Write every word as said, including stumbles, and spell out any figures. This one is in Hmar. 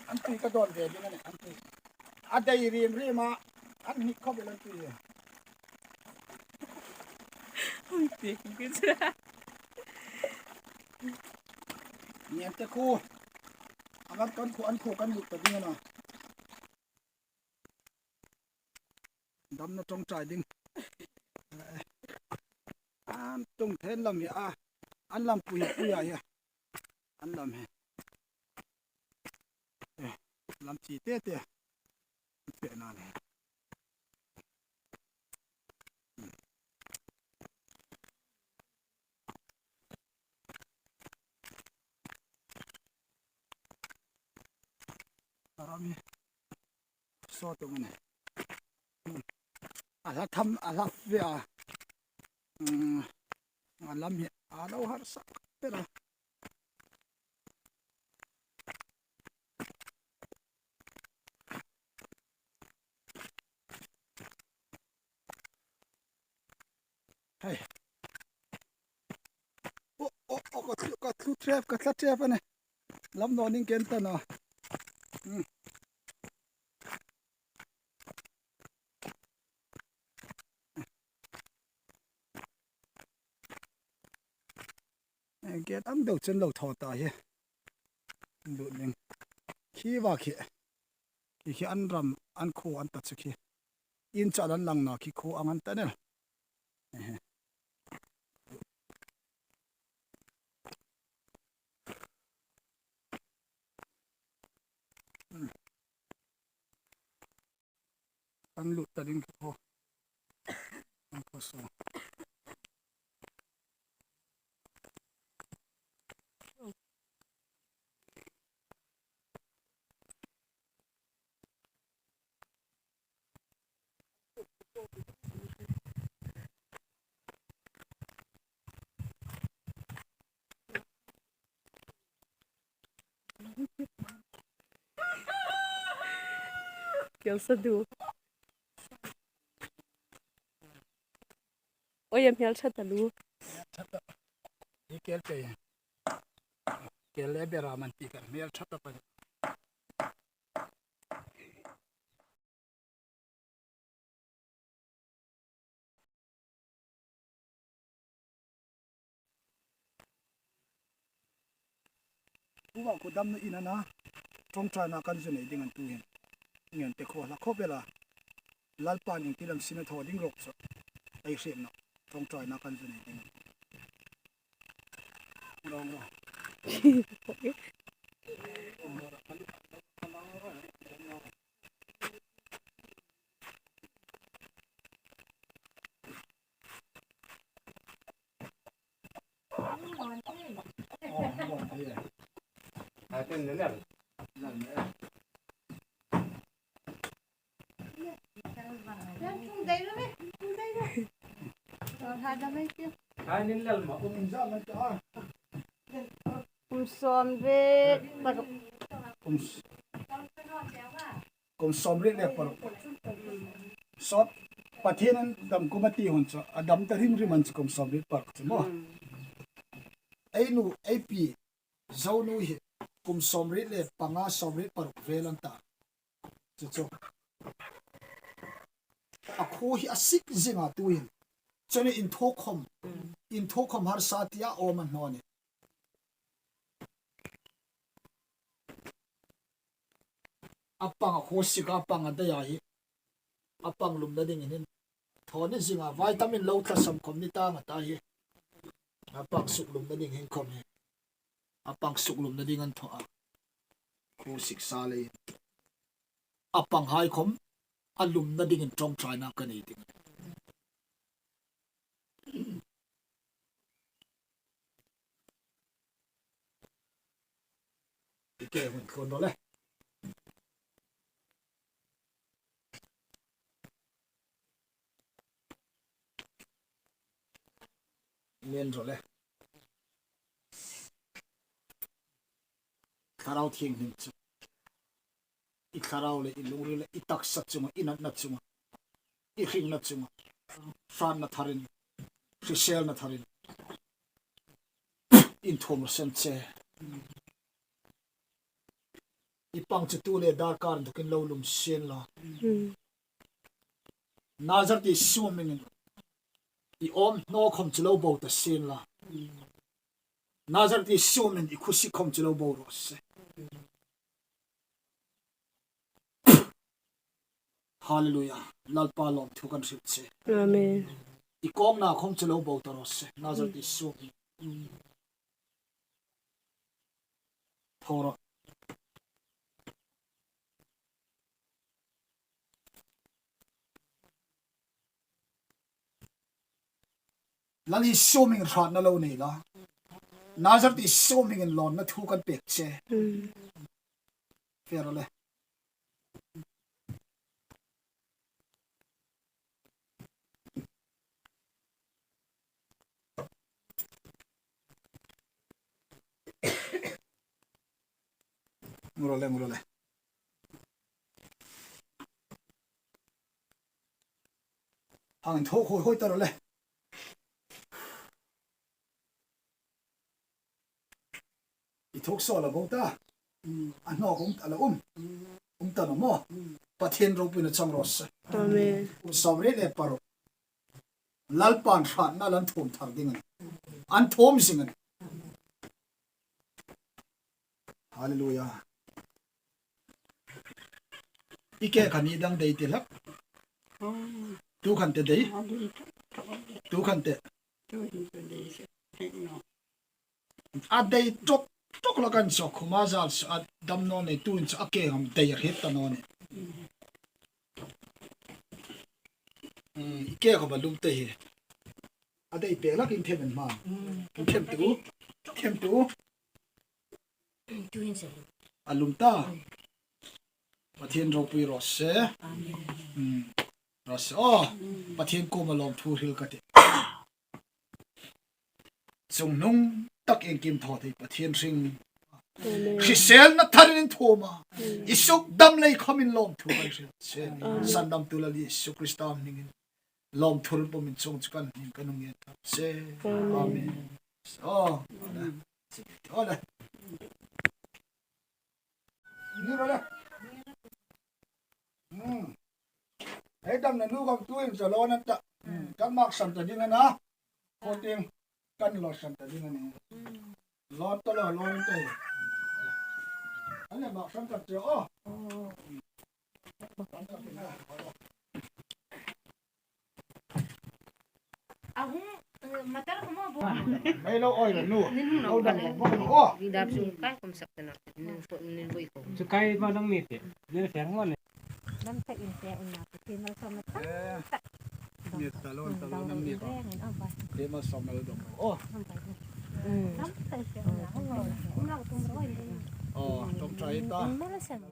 An tui ka dawn ve ding a nih, an tui. A dai rim rim a, an hnik khawp el an tui. Ui, te, ke chu. Niam te khu. An kan khu, an khu kan lut ta ding a na. Damna ṭawngṭai ding. An ṭawng then lam hi a, an lam pui pui a hi. An lam hi. Eh, lam chi te te. Pe na ni. Arami. Sawt um a nih. A hla tham, a hla ve a. Hmm. A lam hi a lo harsa ber a. Hei. O, o, o, ka tlu, ka tlu trap, ka tla trap a nih. Lam naw ning ken ta naw. Hmm. Gate ang deuh chen lo thaw ta hi. Lut ning. Khi va khi. Khi khi an ram, an khu an ta chu khi. In chal an lang naw khi khu ang an ta nih. Ehe. Kan lut ta ding khi khu. Kan khu saw. Kel sa du. Oi, em hmel ṭha ta lu. Hi kel pe. Kel le bera man ti ka hmel ṭha ta pa. Uwa ku damna in a na, ṭawngṭaina kan zu nei ding an tu hin. Ngen te khuo hla khawp el a. Lalpa ning ti lam sina thaw ding rawk chu. Ei hriet naw. Ṭawngṭaina kan zu nei ding. Wrong, wrong. Kum sawmriet paruk. Kum s-, kum sawmriet le paruk. Sawt, Pathienin dam kum a ti hun chu, a dam ta hrim hrim an chu kum sawmriet paruk chu maw. Hmm. Ei nu, ei pi, Zonu hi kum sawmriet le panga, sawmriet paruk vel an ta. Chu chu. A khuo hi a sik zing a tu hin. Chun inthaw khawm. Hmm. Inthaw khawm harsa tia awm a ni naw ni. A pang a khuo sik a, a pang a dai a hi. A pang lumna dingin hin. Thaw ni zing a, vitamin lo tlasam khawm ni ta nga ta hi. A pang suk lumna ding hin khawm hi. A pang suk lumna ding an thaw a. Khuo sik sa lei. A panghai khawm a lumna dingin ṭawngṭaina ka nei ding. Ike hun khon ro le. Nen ro le. Thlarau Thienghlim chu i thlarau le i lungril le i taksa chunga, i natna chunga, i hringna chunga, hratna tharin, hriselna tharin inthuom raw se. i pang chu tu le darkar inthokin lo lum sien la. Mm. Nazareth Isu hmingin i awm hnaw khom chu lo bo ta sien la. Nazareth Isu hmingin i khusi khom chu lo bo raw se. Hallelujah. Lalpa lawmthu kan hril che. Amen. I kawngna khom chu lo bo ta raw se. Nazareth Isu hmingin. Tho rawh. Lal Isu hmingin hratna lo nei la. Nazareth Isu hmingin lawnna thu kan pek che. Mm. Fe ro le. Ngu ro le, ngu ro le. Hang thaw hoi hoi ta ro le. I thuk saw la bo ta. A hnawk um ta la um. Um ta na maw. Pathien ropuina chang raw se. Amen. Kum sawmriet le paruk. Lalpan hratna la thum thar ding a nih. An thum zing a nih. Hallelujah. I ke kha ni dang dei ti hlak. Tu khan te dei. Tu khan te. A dei tok tok la kan saw khuma zal saw a dam naw ni, tuin chu a ke ngam dei a hriet ta naw ni. Mm, i ke kha ba lum te hi. A dei pek lak in them en hma. In them tu. Them tu. A lum ta. Pathien ropui raw se. Mm. Raw se. Oh, Pathien kuoma lawmthu hril ka ti. Chungnung tak iengkim thaw thei Pathien hring. Amen. Hriselna tharin inthuom a. I suk dam lei khomin lawmthu kan hril che. Amen. Sandamtu Lal Isu Krista hmingin lawmthu hril pumin chuong chu kan hming kan hung ngen che. Amen. Amen. Oh. Ole. Ni ro le. Hmm. Hei damna nu khom tuin chu lawn an ta. Hmm. Kan mak san ta ding a na. Ko ting kan lo san ta ding a ni. Lawn ta lo, lawn ta. An le mak san ta che o. Ahung, eh, matar ko mo bo. Hei lo oi la nu. Nin hung lo dam ko mo. Oh. Ni dap su kai kom sak ta na. Nin fo, nin voi ko. Chu kai ma dang ni te. Nin fer mo ne. Dam ta in te in na. Ti mal som na. Eh. Ni ta lo, ta lo nam ni ko. Ti mal som na lo dam. Oh. Dam ta in te na. Hung lo tum roi. Oh, tum trai ta. Mal sem.